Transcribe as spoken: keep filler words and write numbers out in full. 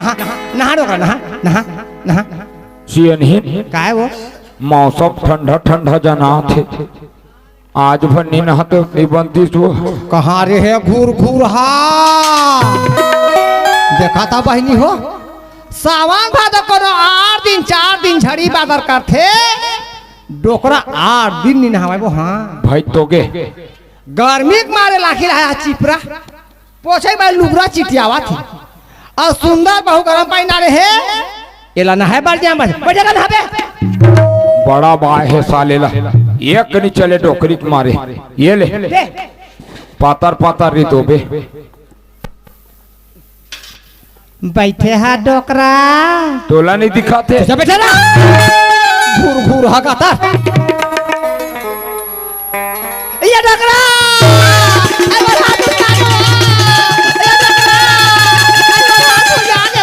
नहा, नहा डोकरा, नहा, नहा, नहा। सियनहिन, काय वो? मौसम ठंडा ठंडा जनात हे। आज भर नी नहाते, नी बनतीस वो। कहाँ रे हे घुरघुरहा? देखा था बहिनी हो, सावन भादो कोनो आठ दिन, चार दिन झड़ी बादर करथे, डोकरा आठ दिन नी नहावय वो। हाँ भाई, तोगे गर्मी के मारे लाखिल आया चिपरा। पोछे बर लुगरा चिटियावत हे। अउ सुंदर बहू गरम पानी डाले हे। एला नहाय बर जाम बस। बैठ जा नहाबे। बड़ा बाय हे साले ला। एक नी चले डोकरी के मारे। ये ले। दे। पातर पातर री दोबे। बैठे हा डोकरा। तोला नी दिखाथे। जा बैठे ना। घुरघुरहा गाता। ये डोकरा।